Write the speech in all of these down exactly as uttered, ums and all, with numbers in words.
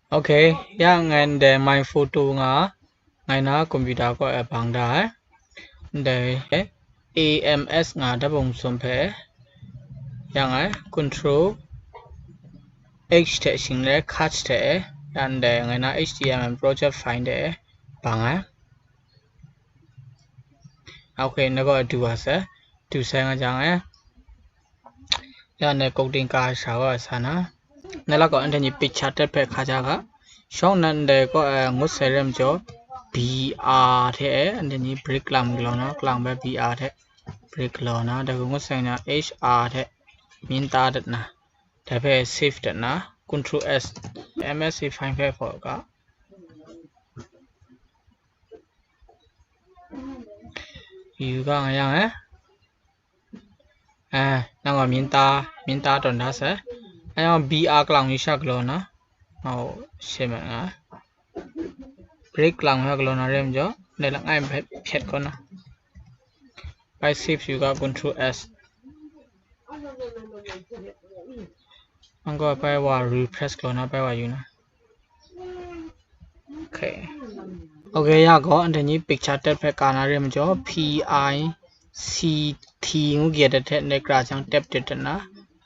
Okay, ya ngai ndai my photo nga, ngai na computer kaw e bang da ai. Ndai A M S nga dat bung sum hpe, ya ngai control H hte shing le cut hte, ya ndai ngai na H T M L project file de bang ai. Okay, na kaw du wa se, du sai nga jang e. Ya ndai coding ka sha wa sa na. Na la kaw anhte ni picture tet hpe hka ja ga. Shawng nan ndai kaw, eh, ngut sai rem jaw B R hte, eh, anhte ni break lang galaw na, klang bai B R hte break galaw na, da ngut sai na H R hte min ta dat na. Dai hpe save dat na, control S, M S C file hpe hkaw ga. Yu ga nga yang, eh. Eh, nang gaw min ta, min ta tawn da sai. Ayawng B R klang yu sha galaw na. Aw, she mat nga. Break klang yu sha galaw na rem jaw, ndai langai hpe hpyet kaw na. Bai save yu ga control S. Ang gaw bai wa refresh galaw na, bai wa yu na. Okay. Okay, ya gaw, anhte ni picture tet hpe ka na re majaw, P I C T ngu gye dat hte ndai kra jang tep tet dat na,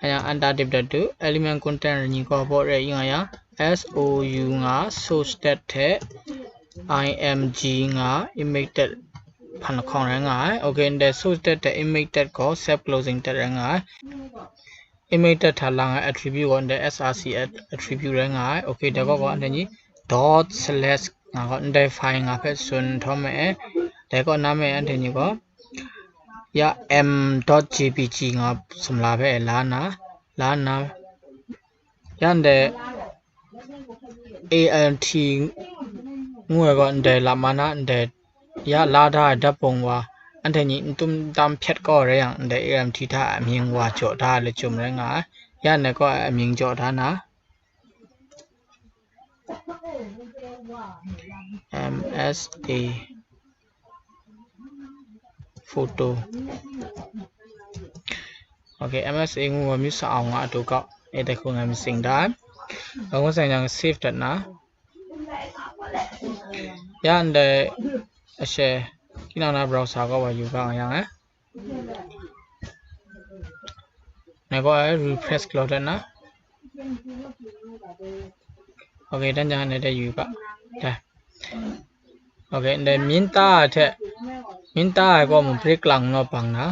a yang anta dip dat du, element content ni gaw baw re ing a yang, S O U nga, source tet hte I M G nga, image tet hpan lahkawng rai nga ai. Okay, ndai source tet hte image tet gaw self closing tet rai nga ai. Image tet hta lang ai attribute gaw ndai S R C at-, attribute rai nga ai. Okay, dai gaw gaw anhte ni dot slash nga gaw ndai file nga hpe tsun htaw ma e. Dai kaw na me anhte ni gaw ya M dot J P G nga sumla hpe la na, la na, ya ndai A L T ngu ai gaw ndai lam ma na ndai ya la da ai dat bung wa, anhte ni n tum tam hpyet kau rai yang, ndai A L T hta a mying wa jaw da ai lachyum rai nga ai. Ya ndai gaw a mying jaw da na, M S A photo. Okay, M S A ngu wa myu sa awng nga atu kau. E dai hku ngai masing da ai. Ngai ngu sai yang save dat na. Ya ndai ashe, tinang na browser kaw wa yu ga nga yang, eh. Ngai gaw ai refresh galaw dat na. Okay, dan jang ndai yu ga. Dai. Okay, ndai min ta ai hte, min ta ai gaw mu break lang naw bang na.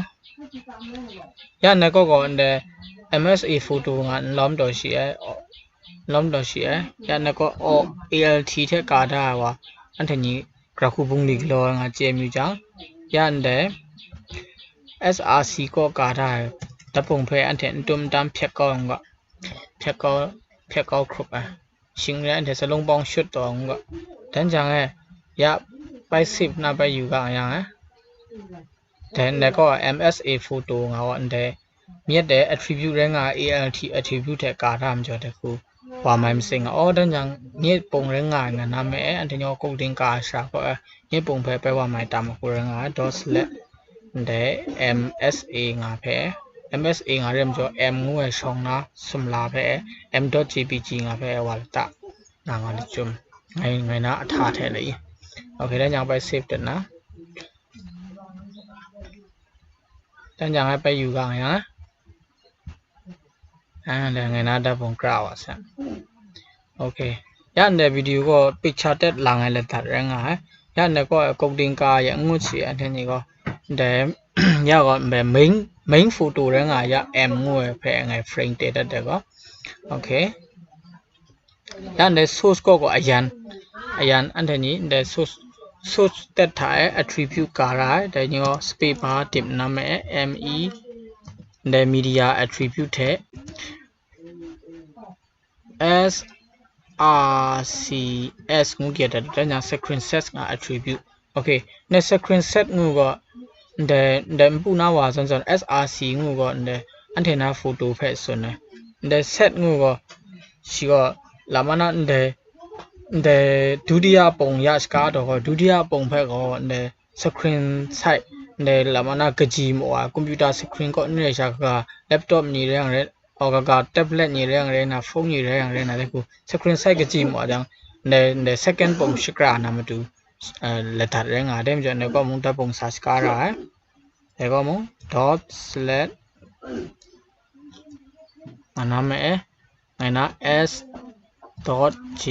Ya ndai gaw gaw ndai M S A photo nga n lawm taw shi ai, n lawm taw shi ai. Ya ndai gaw A L T hte ka da ai wa, anhte ni gara hku bungli galaw ai nga chye myu jang, ya ndai S R C kaw ka da ai dat bung hpe anhte n tum n tam hpyet kau ai nga, hpyet kau, hpyet kau hkrup ai. Shing rai anhte salung bawng shut taw ai nga. Dan jang e, ya bai save na bai yu ga yang e. Then dai gaw M S A photo nga wa ndai myit dai attribute rai nga ai A L T attribute hte ka da majaw dai hku wa mai masing nga. Aw, dan jang myit pung rai nga ai nga na me e, anhte ni gaw coding ka ai sha gaw, eh, myit pung hpe bai wa mai tam hku rai nga ai, dot slash ndai M S A nga hpe, M S A nga re majaw M ngu ai shawng na sumla hpe, M dot J P G nga hpe wa lata na nga lachyum. Ngai, ngai na ahta hte lai. Okay, dan jang bai save dat na. Dan jang ai bai yu ga nga yang, ah, dai ngai na dat bung kra wa sa. Okay. Ya ndai video gaw picture tet lang ai ladat rai nga ai. Ya ndai gaw coding ka ya ngut shi ai, anhte ni gaw ndai ya gaw ndai main, main photo rai nga ai, ya M ngu ai hpe ngai frame te dat dai gaw. Okay. Ya ndai source kaw gaw ayan, ayan anhte ni ndai source, source tet hta e attribute ka ra ai, dai ni gaw space bar dip na me e, M E, ndai media attribute hte S R C S ngu gye dat, dan jang screenshot nga attribute. Okay, ndai screenshot ngu gaw, ndai, ndai npu na wa zawn zawn S R C ngu gaw, ndai anhte na photo hpe tsun ai. Ndai set ngu gaw, shi gaw, lam ma na ndai, ndai dutiya pung ya shaka taw gaw, dutiya pung hpe gaw, ndai screen side, ndai lam ma na kaji maw ai, computer screen kaw n rai sha kaga, laptop ni rai yang rai, အဂါဂါ tablet ညီရဲရန်ရဲနာ phone ညီရဲရန်ရဲနာ တခု screen size ကကြည့်မွားကြောင့် န န second ပုံ shakra နာမတူ အဲ လက်ထပ်ရဲငါတဲ့ကြောင့် နကောမုံတပ်ပုံစာစကားရ အဲကောမုံ dot select အနာမည်အဲ ငါနာ s dot j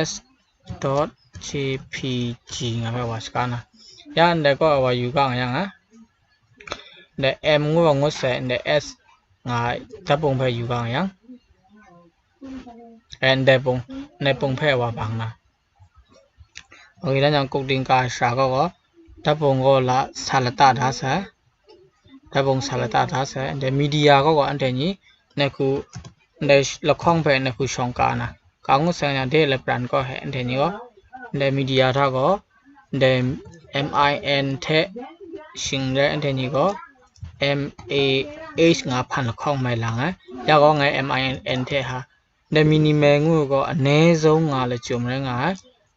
s dot jpg ငါပဲဝါစကားနာ ရန်တဲ့ကောဝါယူကငါရငါ the M ငို့ငို့ဆဲ the S ငါဓာတ်ပုံဖဲယူကောင်းရန် and တဲ့ပုံနဲ့ပုံဖဲဝါပန်းနာ okay ဒါကြောင့် coding ကရှာကောကောဓာတ်ပုံကောလာဆာလတတာဆာဓာတ်ပုံဆာလတတာဆာ and media ကောကောအန်တဲ့ညီနှစ်ခု and လက်ခေါင်းဖဲနှစ်ခုရှောင်ကားနာကောင်းကိုဆိုင်ရာတဲ့လက်ပြန်ကောဟဲအန်တဲ့ညီကော and media ထားကော and M I N ထဲရှင်ရဲအန်တဲ့ညီကော M A H ငါဖန်လက်ခေါင်းမိုင်လာငါရကောငါ M I N ထဲဟာ and minimal ငို့ကောအနည်းဆုံးငါလက်ကြုံရဲငါ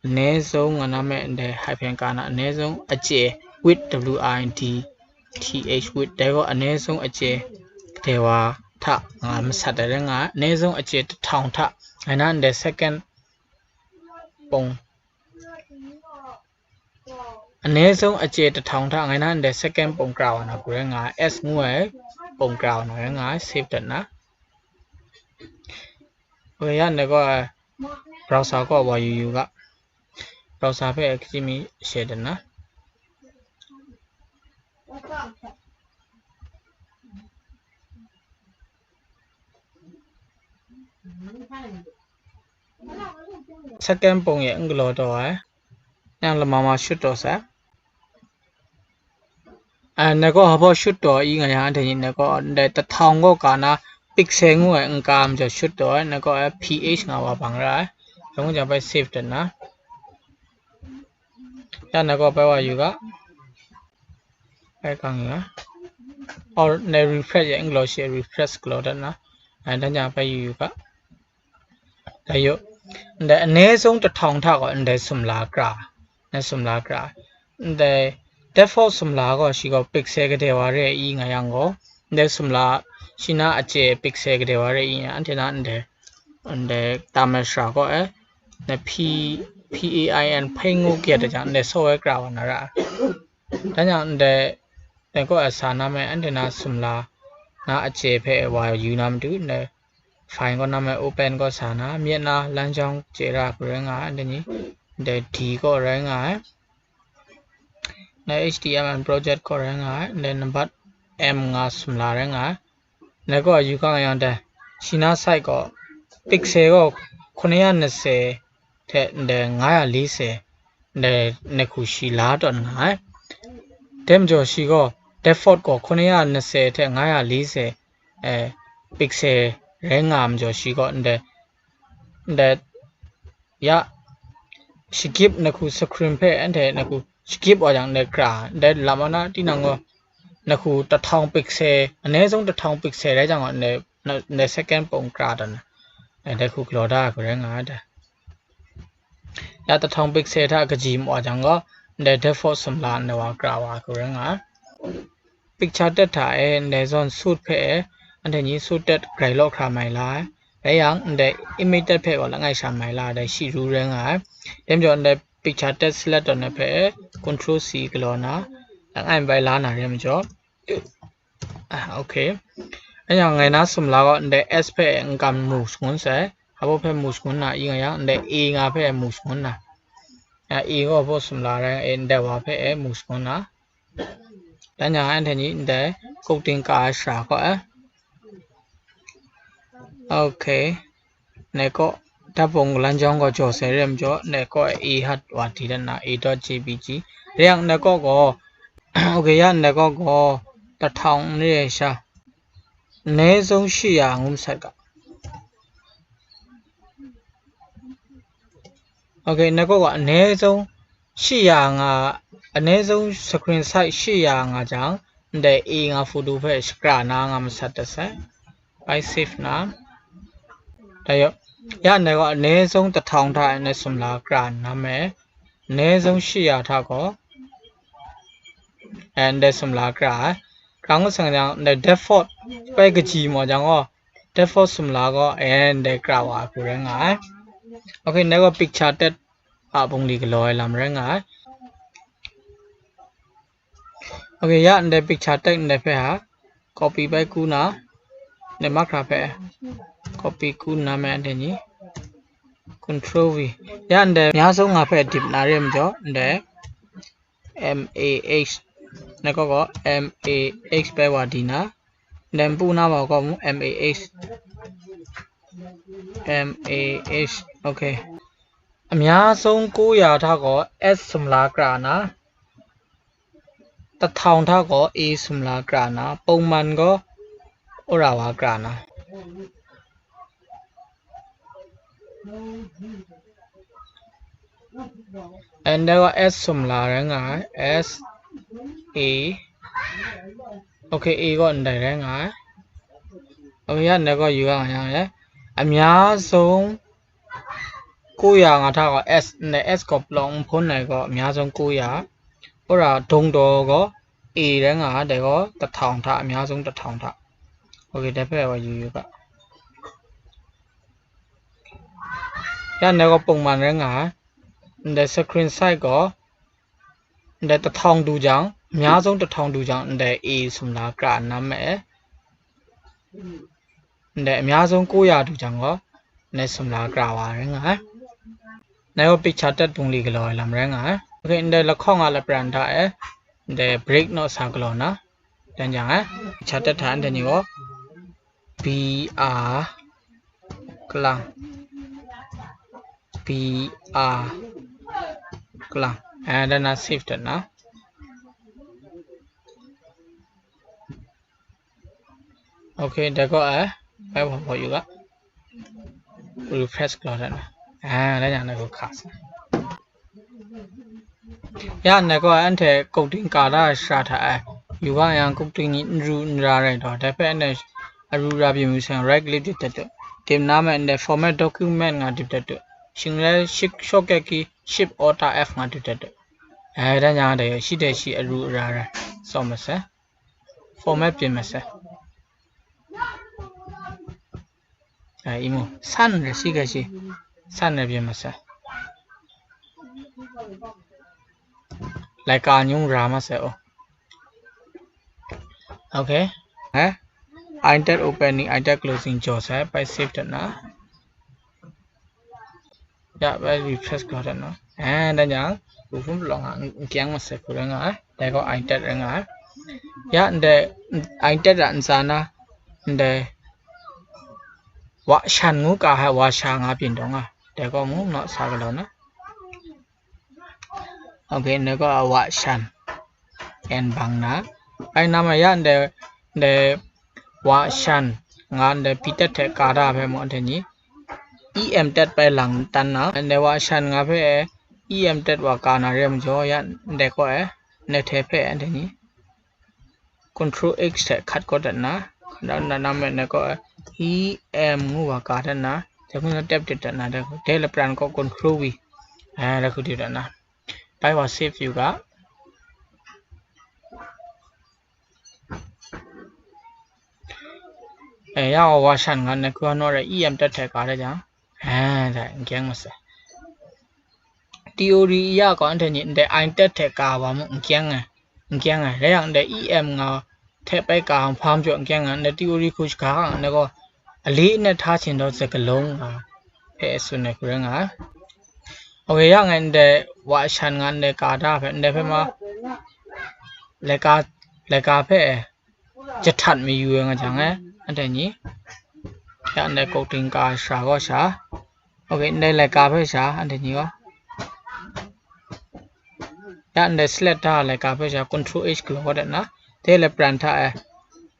အနည်းဆုံးငါနာမည် and hyphen ကနာအနည်းဆုံးအကျယ် width W I D T H width တဲကောအနည်းဆုံးအကျယ်တဲဝါထငါမဆက်တဲ့ငါအနည်းဆုံးအကျယ်တစ်ထောင်ထငါနာ and second ပုံအနည်းဆုံးအကျယ်တစ်ထောင်ထငါနာ and second ပုံကြဝါနာကိုရဲငါ S ငို့ဝဲပုံကြဝါနာရဲငါ save တဲ့နာ ဝေရနေကော browser ကောဝါယူယူက browser ဖဲအခီမီ share တနာ second ပုံရဲ့အင်္ဂလော်တော့အဲ နလမမရှုတ်တော့စ အဲနကောဟောရှုတ်တော့အီငါရန်အထင်ကြီးနကောတဲ့တထောင်ကောကာနာ pixel ငို့အင်ကာမကျော်ရှုတ်တော့နကောအဲ P H ငါဝါပန်းရအဲဘုံကြောင့်ပဲ save တနာရနကောပဲဝါယူကပဲကောင်းယူက or နဲ့ refresh ရဲ့အင်္ဂလိပ်ရှိ refresh ကလော်တတ်နော်အဲဒါကြောင့်ပဲယူယူကဒါရုပ်ဒါအနည်းဆုံးတစ်ထောင်ထက်ကော and စမ်လာကြရာ and စမ်လာကြရာ and default စမ်လာကောရှိကော pixel ကတဲ့ဝါရဲအီငါရန်ကော and စမ်လာရှိနာအကျဲ pixel ကတဲ့ဝါရဲအီညာ and နာ and and တာမရှရာကောအဲ and P P A I N ဖိငိုကဲတဲ့ကြောင့် and ဆော့ဝဲကြရာဝါနာရဒါကြောင့် and ကောအစာနာမဲ့ and နာစမ်လာနာအကျဲဖဲဝါယူနာမတူ and file ကောနာမည် open ကောစာနာမျက်နှာလမ်းကြောင်းကျဲရကရဲငါတနည်း and D ကောရဲငါ and H T M L project ကောရဲငါ and number M ငါစမ်လာရဲငါ and ကောယူကငါယံတဲ့ ရှိနာ site ကော pixel ကောခုနှစ်ရာနှစ်ဆယ်ထက် and ငါးရာလေးဆယ် and နှစ်ခုရှိလားတော့ငါတဲမကျော်ရှိကော default ကောခုနှစ်ရာနှစ်ဆယ်ထက်ငါးရာလေးဆယ်အဲ pixel ရဲငါမကျော်ရှိကော and and ရ skip နှစ်ခု screen ဖဲ and နှစ်ခု skip အကြောင်း and ကြရာ and လမနာတိနံကိုနှစ်ခုတစ်ထောင် pixel အနည်းဆုံးတစ်ထောင် pixel ရဲကြောင့် and and second ပုံကြရာတော့ and ခုကလော်ဒါကိုရဲငါတဲ့ ရတစ်ထောင် pixel ထက်အကကြီးမွားကြောင့်ကော and default စမ်လာ and ဝါကြရာဝါကိုရဲငါ picture တက်ထားအဲ and zone shoot ဖဲ and ညီ shoot တက်ကြိုင်လောက်ခါမိုင်လားအဲယံ and image တက်ဖဲကောလည်းငိုက်ရှာမိုင်လားတဲ့ရှိရူရဲငါတဲမကျော် and picture တက် select တော့နေဖဲ control C ကလော်နာငိုင်ပိုင်လားနာရဲမကျော် okay အဲယံငိုင်နာစမ်လာကော and S ဖဲ and ကမ် move ငုံစဲအဘောဖဲ move ငုံနာအီငါယံ and A ငါဖဲ move ငုံနာအဲ A ကောဘောစမ်လာရဲ and ဝါဖဲ move ငုံနာ တညာ and ညီ and ကုတ်တင်ကားရှာကောအဲ okay နေကောဓာတ်ပုံလမ်းကြောင်းကိုကျော်ဆဲရဲမကျော်နေကော A ဟတ်ဝါတီတနာ A dot J P G ရဲနေကောကော okay ရနေကောကောတစ်ထောင်နဲ့ရှာအနည်းဆုံးရှစ်ရာငုံးဆက်က okay နေကောကအနည်းဆုံးရှစ်ရာငါအနည်းဆုံး screen size ရှစ်ရာငါကြောင့် and A ငါ photo ဖဲ screen နာငါမဆက်တဆက် by save နာဒါရောရနေကောအနည်းဆုံးတစ်ထောင်ထက် and စမ်လာကြရာနာမည်အနည်းဆုံးရှစ်ရာထက်ကော and စမ်လာကြရာ ကံကိုဆင်ကြောင် and default Pai kaji maw jang gaw, default sumla gaw, eh, ndai kra wa ai hku rai nga ai. Okay, ndai gaw picture tag a bungli galaw ai lam rai nga ai. Okay, ya ndai picture tag ndai hpe ha, copy bai ku na, ndai mahkra hpe, copy ku na me ndai ni, control V. Ya ndai mya sung nga hpe dip na re majaw, ndai M A H, na gaw gaw M A H bai wa di na, ndai npu na ma gaw mu M A H, M A H, okay. Amya sung ku ya hta gaw S sumla kra na, tahtawng hta gaw A sumla kra na, pungman gaw ura wa kra na. And dai gaw S sumla rai nga ai, S A, okay, A gaw ndai rai nga ai. Okay, ya ndai gaw yu ya nga yang le, amya sung ku ya nga hta gaw S, ndai S gaw palawng nhpun ai gaw amya sung ku ya, ura dung daw gaw A rai nga ai, dai gaw tahtawng hta, amya sung tahtawng hta. Okay, dai hpe wa yu yu ga. Ya ndai gaw pungman rai nga ai. Ndai screen size gaw, ndai tahtawng du jang, amya sung tahtawng du jang, ndai A sumla kra nam ma e. Ndai amya sung ku ya du jang gaw, ndai sumla kra wa rai nga ai. Ndai gaw picture tag bungli galaw ai lam rai nga ai. Okay, ndai lahkawng a lapran hta e, ndai break naw sa galaw na, dan jang ai. Picture tag hta ndai ni gaw, B R, kalang, B R, kalang. Eh, dan na save dat na. Okay, dai gaw, eh, bai wa wa yu ga. Refresh galaw dat na. Ah, dan jang dai gaw hka sa. Ya ndai gaw anhte coding ka da ai shara hta e, yu ga yang coding ni n ru n ra rai taw, dai hpe anhte aru ra byin mu sai, right click dip dat tu. Dip na me ndai format document nga dip dat tu. Shing rai shik shortcut key Shift Alt F nga dip dat tu. Eh, dan jang dai shi dai shi aru ra rai. Saw masai. Format byin masai. Ai, imu, san re, shi ga shi, san re byin masai. Laika nyung ra masai, oh. Okay. Eh? Index opening, index closing jaw sai, bai save dat na. Ya, bai refresh galaw dat na. Eh, dan jang, bu hpun palawng a, n-, n kyang masai hku rai nga ai. Dai gaw index rai nga ai. Ya, ndai, index a ntsa na, ndai, wa shan ngu ka ai, wa sha nga byin taw nga. Dai gaw mu, naw sa galaw na. Okay, ndai gaw a wa shan. N bang na. Bai na ma ya ndai, ndai wa shan nga ndai P tag hte ka da hpe mu, anhte ni E M tag bai lang tan na. Ndai wa shan nga hpe E M tag wa ka na re majaw, ya ndai gaw e, ndai hte hpe anhte ni Control X hte hkat kau dat na, hkat dat na, na me na gaw E M ngu wa ka dat na, dai hku na tap dip dat na, dai hku, dai lapran gaw Control V, eh, dai hku dip dat na. Bai wa save yu ga. Eh, ya wa shan nga na hku naw rai E M tag hte ka dat jang, eh, dai, n kyang masai. Theory ya gaw anhte ni ndai index hte ka wa mu, n kyang ai, n kyang ai. Rai yang, ndai E M nga hte bai ka hpa majaw n kyang ai, ndai theory hku shaga nga, ndai gaw a li nna hta hpyin daw, za kalung nga hpe tsun ai hku rai nga ai. Okay, ya ngai ndai wa shan nga ndai ka da hpe, ndai hpe ma laika, laika hpe jahtat mayu ai nga jang e, anhte ni. Ya ndai coding ka shara gaw sha. Okay, ndai laika hpe sha, anhte ni gaw. Ya ndai select da laika hpe sha, Control H galaw kau dat na, dai lapran hta e,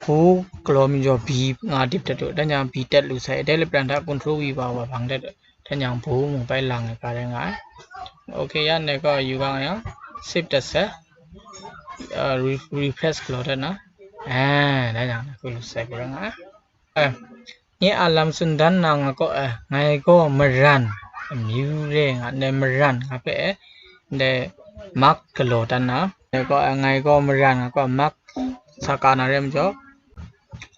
bu galaw mi jaw B nga dip dat tu, dan jang B tag lu sai, dai lapran hta Control V wa wa bang dat tu, dan jang bu mu bai lang ai ka rai nga ai. Okay, ya ndai gaw yu ga nga yang, save dat sai, uh, re-, refresh galaw dat na, eh, dan jang hku lu sai hku rai nga ai. Eh, nye a lam tsun dan na nga gaw, eh, ngai gaw maran, amyu re nga, ndai maran nga hpe, eh, ndai mark galaw dan na, ngai gaw, eh, ngai gaw maran nga gaw mark sa ka na re majaw,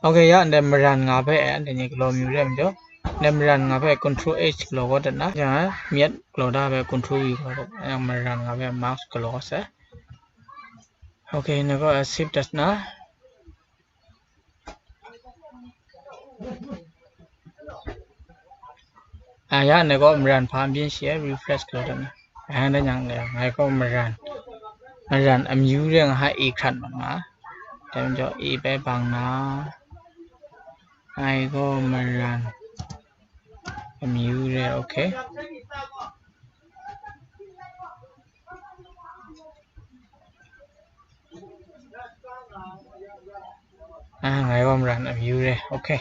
Okay, ya, ndai maran nga hpe, ndai ni galaw mayu re ai majaw, ndai maran nga hpe control H galaw kau dat na, ya, myat galaw da hpe control V galaw kau, ya, maran nga hpe mask galaw kau sai. Okay, ngai gaw save dat na. A ya, ngai gaw maran hpa n byin shi ai, refresh galaw dat na. A, dai yang, ngai gaw maran, maran amyu re nga ha, A hkrat mat nga. Dai majaw A bai bang na, ngai gaw maran amyu re, okay. A, ngai gaw maran amyu re, okay.